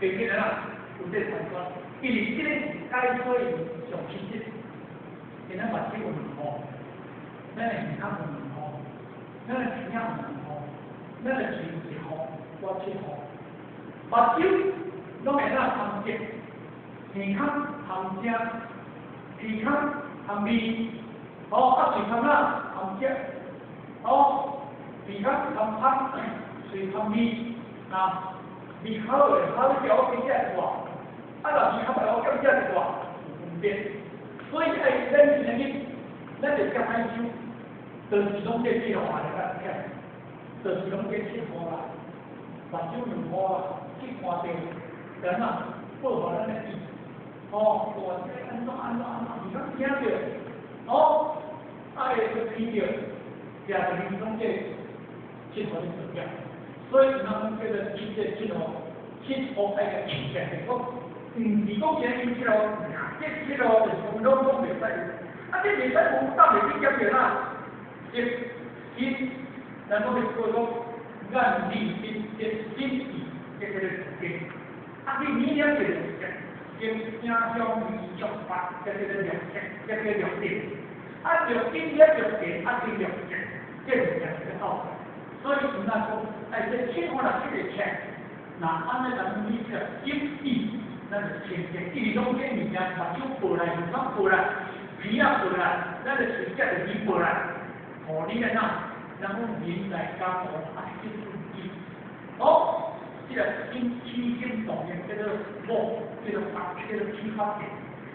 袂記得啦，有這個傳說，因為這個是解說上實質，今仔目睭有兩號，咱的耳孔有兩號，咱的耳仔有兩號，咱的喙一號，我七號，目睭攏會當通色，耳孔通聲，鼻孔通味，哦，啊喙通哪通食，哦，鼻孔通香，喙通味，啊，味好的好食，我加食一寡，啊若味較歹，我減食一寡，有分別。所以愛咱是啥物？咱就較歹修，就是攏這七號來較徛，就是攏這七號啦，目睭兩號啦，去看著，然後報予咱的意，哦，看這個按怎按怎按怎，耳孔聽著，哦，啊會去聞著，食著攏這七號咧做了。所以人講叫做這七號，七號愛共用起來，講，毋是講今日七號，這七號就是講攏攏袂使有，啊，這袂使有，當袂去檢著啦。色心，咱講欲過講眼耳鼻舌身意，這叫做五經。啊，你耳聽著色，聲聲香味觸法，這叫做六識，這叫六定。啊，六根了六定，啊，這六識，這物件是個道。所以毋若講，哎，這七號若七個切，若按呢咱你這心意，咱就清淨，因為攏這物件，目睭報來，耳孔報來，鼻仔報來，咱就喙食就味報來，予你按怎？咱講人來家無愛失自己。哦，這個心起心動念叫做妄，叫做法，叫做起法見。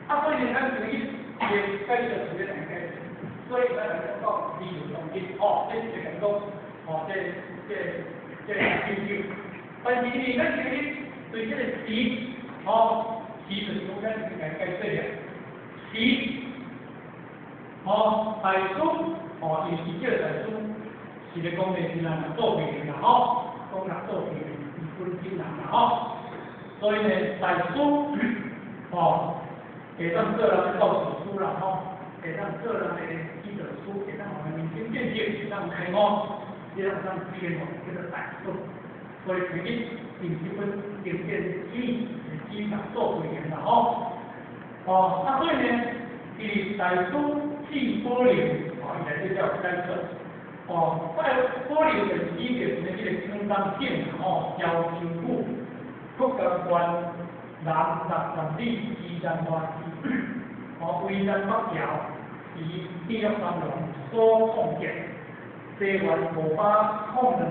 啊，所以呢，咱就去解釋是咧兩解釋。所以咱來講到理論當中，哦，這是講哦，這研究。但是呢，咱這個對這個時，哦，時就是講咱是來解釋的。時，哦，大師，哦，伊是這個大師，是咧講的是咱做別人啦，吼，講人做別人，伊本身人啦，吼。所以呢，大師，哦，會當做人的教示師啦，吼，會當做人的指導師，會當予人人生變革，會當開悟，會當天悟，叫做大師。所以提起用這本經典指，指甲做規定啦，吼。哦，啊所以呢，伊大師字寶林，哦，伊內底才有解說。哦，大寶林就是指著是這個廣東省吼，潮州府福岡縣南60里之南華市，哦，為南北朝時天樂三郎所創建，西元502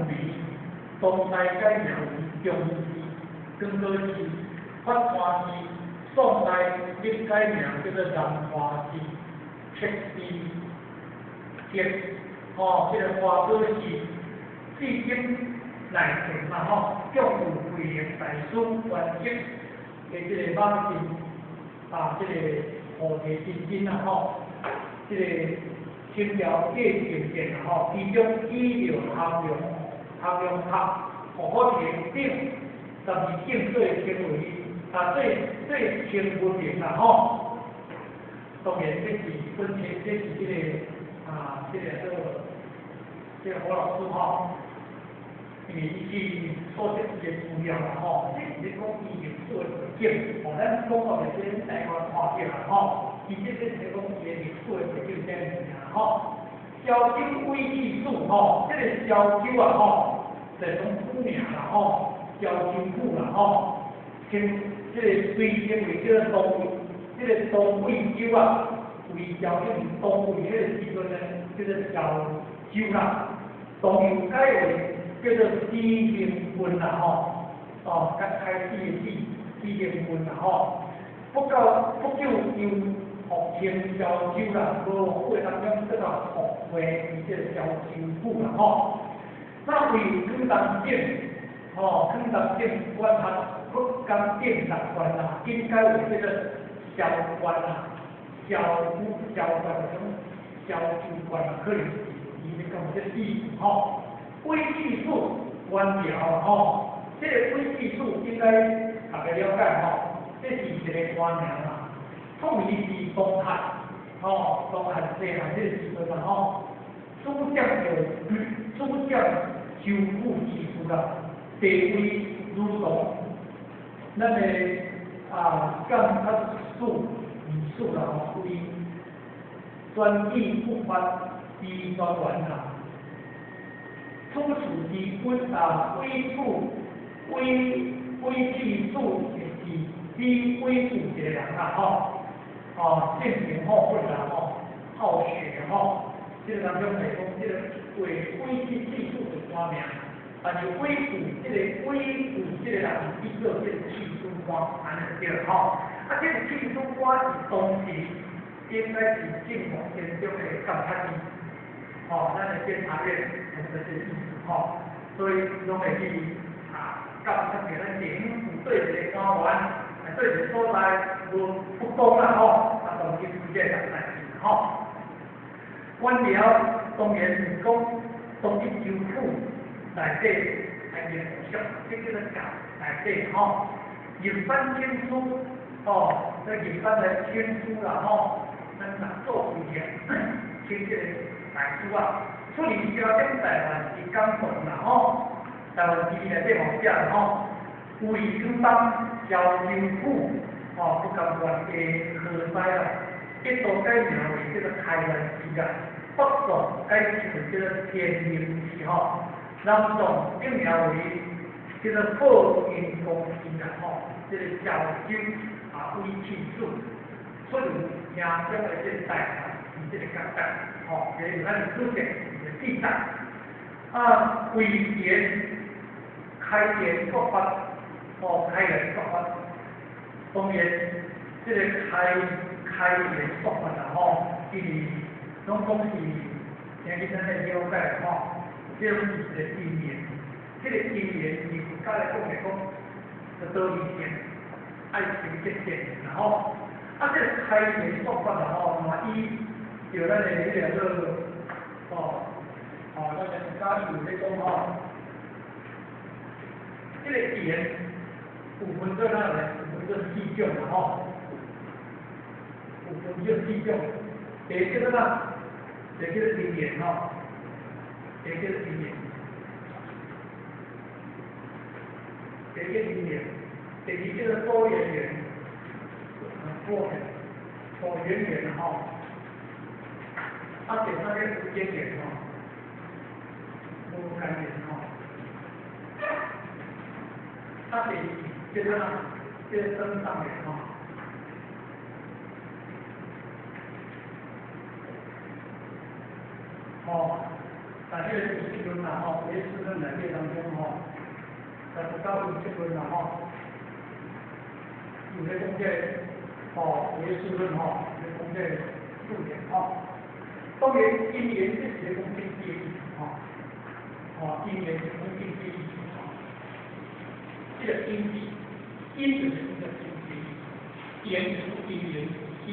年，唐代改名為中寺、光果寺、法華寺，宋代又改名叫做南華寺、赤寺、赤，吼，這個華果寺，至今內傳嘛吼，共有慧能大師圓寂的這個馬神啊，這個護提真經啊吼，這個清朝嘉靖殿啊吼，其中以著咸陽咸陽塔、護法亭等12景做稱為啊，做做稱聞名啦吼。當然這是本身，這是這個啊，這個做這個何老師吼，因為伊去搜集一個資料啦吼，這是咧講伊歷史的背景，吼，咱講到這台灣看著啦吼，伊這個是咧講伊的歷史的背景這物件吼。潮州鬼氣寺吼，這個潮州啊吼，就是講府名啦吼，潮州府啦吼，稱這個隨稱為叫做東，這個東貴州啊，為潮州是東魏彼個時陣呢，叫做潮州啦，當又改為叫做始興郡啦吼，哦，較開始的始，始興郡啦吼，不到不久又復稱潮州啦，無過當中得到復回這個潮州府啦吼。那為廣東省，吼，廣東省管轄福岡縣六縣啦，今改為這個蕭縣啦，蕭府蕭縣就講潮州縣啦，可能是伊咧講這個意思吼。鬼氣寺元朝吼，這個鬼氣寺應該大家了解吼，這是一個官名啦，創立是東漢，吼，東漢西漢這個時陣啦吼，主將就主將州府之事啦，地位如同咱的監察使御史啦吼，為專意不發之專員啦，此事之委委處委委刺史是李委處一個人啦吼，性情好佛啦吼，好學吼，這個當中來講，這個為委刺刺史就官名，但是委處這個委處這個人去做這個刺史官，按呢就對吼。這個刺史官是當時應該是政府當中的監察院，吼，咱的監察院，就是這個意思吼。所以攏會去監察著咱政府對一個官員，對一個所在無不公啦吼，當去處這個代誌吼。官僚當然是講當去州府內底來描述，這叫做教內底吼。入山請書，吼，這入山來請書啦吼，咱若做事業，請這個大師啊，出任朝中台灣之港督啦吼，台灣之內底嘛有寫啦吼，為廣東潮州府，吼，不甘願的何在啦，一度改名為叫做開元寺啦，北宋改稱為叫做天寧寺吼，南宋定名為叫做報應公寺啦吼，這個潮州委刺史出任兄長的這個台灣這個角色，吼，這是咱的主席的記載。為言開言說法，吼，開言說法，當然這個開言說法啦吼，伊攏講是聽見咱來了解吼，這攏是一個因緣，這個因緣以佛教來講來講，就道理性，愛情結善啦吼。這個開言說法啦吼，嘛伊著咱的彼個做，吼，咱的教義有咧講吼，這個言有分做哪咧？有分做四種啦吼，有分做四種。第一叫做啥？第一叫做因緣吼，第一叫做因緣，第一叫因緣，第二叫做所緣緣，所緣緣吼。第三個無間緣吼，無間緣吼。第四叫做啥？叫做增上緣吼。吼，在彼個唯識論啦吼，唯識論內底當中吼，在佛教唯識論啦吼，有咧講這個吼，唯識論吼，咧講這個四緣吼。當然，因緣這是咧講經濟的意思吼，吼，因緣是講經濟的意思吼。這個經濟，因就是講這經濟，緣就是因緣。